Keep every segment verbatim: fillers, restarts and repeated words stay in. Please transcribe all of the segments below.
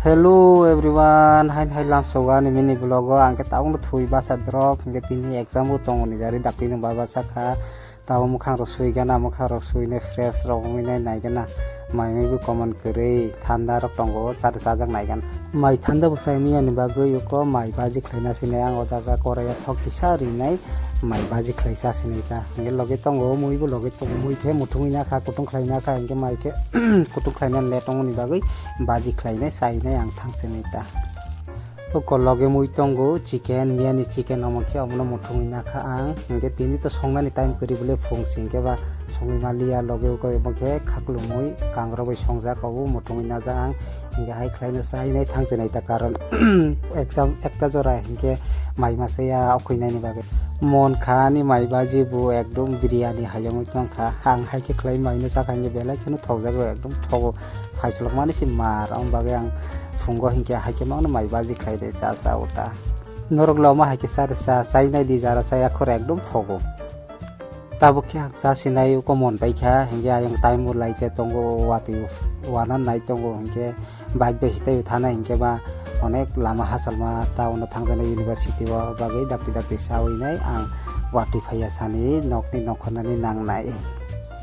Hello everyone, hain hai lamsogo ani mini vlog o. Ang khe tabukno thwi basa drop, hingke tini exam bo tongo ni jari dakti no bai basa kha. Tabo mwkhang rok sui gana, mwkhang rok sui nai fresh rok wngwi nai nai gana. Mai mui bo common kwrwi thanda rok tongo, chari chajak nai gana. Mai thanda bo sai manya ni bagwi uko mai baji khlaina sinai ang o jaga korai o thok kisa rinai mai baji khlai cha sinai ta. Hingke loge tongo mui bo loge tongo, mui khe muthungwi na kha, kutung khlai na kha, hingke mai khe kutung khlaina le tongo ni bagwi baji khlainai chainai ang thang sinai ta. O kologe mui tongo chicken, miyani chicken omo khe omono muthungwi nakha ang. Hingke tini to songnani time kwrwi bole phung singke ba songwi maliya, loge uko omo khe khaklumui kangrok bai songjak obo muthungwi najak ang. Hingke hai khlaino chainai thangsinai ta karon exam ekta jora hingke mai masa ya okhwinani bagwi. Mon kha ani mai baji bo ekdom biryani hayungwi tongkha. Ang hai khe khlai maino chakha hingke belai kheno thokjago, ekdom thogo. Phaisolok mani se mar, aboni bagwi ang phungo hinkhe hai khe mangno mai baji khlai de cha cha uta. Norok le omo hai khe cha rw cha, chainai di jara chaya khoro ekdom thogo. Tabuk khe ang cha sinai uko mon pai kha, hinkhe ayang time bo lai khe tongo, watwi wana nai tongo, hinkhe bike bai se tei thana hinkhe ba onek lama hachalma town o thangjaknai university o bagwi dakti dakti chawi nai ang watwi phaiya sani nokni nongkhornani nangnai.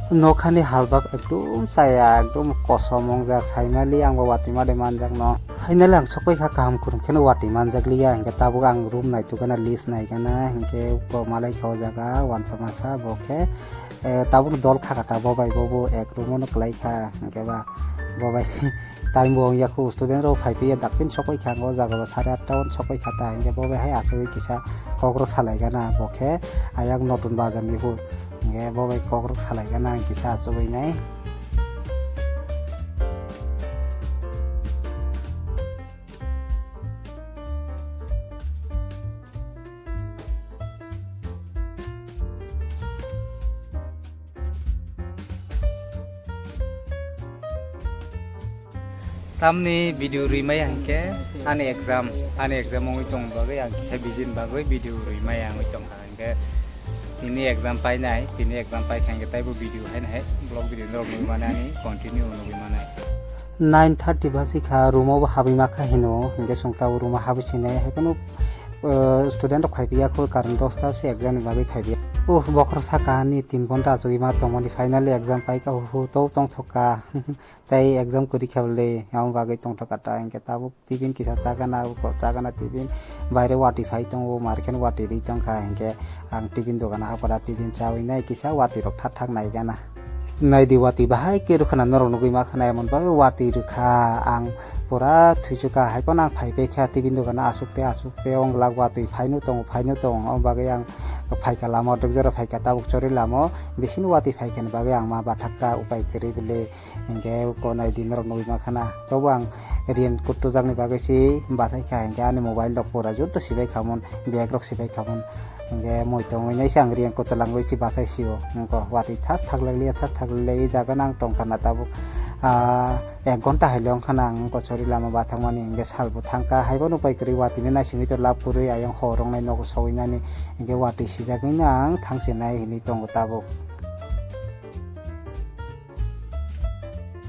Nokhani halbak ekdum chaya, ekdum kosom wngjak, saimali ang bo watwi ma de manjak no. Finally ang sokpai kha kaham kwrwng kheno watwi manjak liya, hinkhe tabuk ang room naituk gana list nai gana, hinkhe bo malai kha o jaga wansa masa bo khe, eh, tabuk dol kha kata bo bai bo bo ek room o no kwlai kha, hinkhe ba bo bai time bo wngya khu student rok phai phiya daktin sokpai kha o jaga o sare atta o sokpai kha ta, hinkhe bo bai hai achugwi kisa kok rw salai gana bo khe ayang notun bazar ni bo. Hingke bo bai kok rok salai gana ang kisa achugwi nai. Tamni video rwi maya hinkhe ani exam, ani exam wngwi tong bagwi ang kisa bijin bagwi video rwi maya wngwi tongkha. Hinkhe tini exam painai, tini exam paikha hinkhe taibo video haino hai vlog video norok nugwi mano ani continue nugwi mano. Nine thirty basi kha, room o bo habwi ma kha hino, hinkhe chwng tabuk room o habwi sinai, haiphano, uh, student rok phai phiya kho, karon dosta se exam ni bagwi phai phiya. Uh, bokhorok saka ani tin ghonta achugwi ma tongmani, finally exam paikha, hu hu to tongthok kha. Tei exam kwrwi kha le, amo bagwi tongthok kha ta, hinkhe tabuk tiffin kisa chagana, uko chagana tiffin, baire watwi phai tongo, markhe watwi rwi tongkha, hinkhe ang tiffin dogana hapora tiffin chawi nai kisa watwi rok thak thak nai gana. Naidi watwi bahai khe rwkhana norok nugwi ma khana, emon bagwi watwi rwkha ang pura thwichukha, haiphano ang phai paikha tiffin dogana aswk tei aswk tei wng glak watwi phaino tongo, phaino tongo, amo bagwi ang phaikha lama, ordek jora phaikha tabuk chori lama o, bising watwi phaikha ni bagwi ang ma bathakka upai kwrwi bwle. Hinkhe uko naidi norok nugwi ma khana. Tobo ang raincoat tujakni bagwi se bachai kha, hinkhe ani mobile rok pura joto sibai khamon, bag rok sibai khamon. Hinkhe moi tongwi nai se ang raincoat twlangwi se bachai sio. Wngkha watwi thas thaklai liya, thas thaklai liya, e jaga no ang tongkha na tabuk, ah, ek ghonta hai le wngkha na ang wngkha chori lama bathakmani, hinkhe sal bo thangkha, haiphano upai kwrwi watwi no naisingwi to lab kwrwi ayang hor wngnai nogo sogwi nani, hinkhe watwi sijagwi no ang thangsinai hinwi tongo tabuk.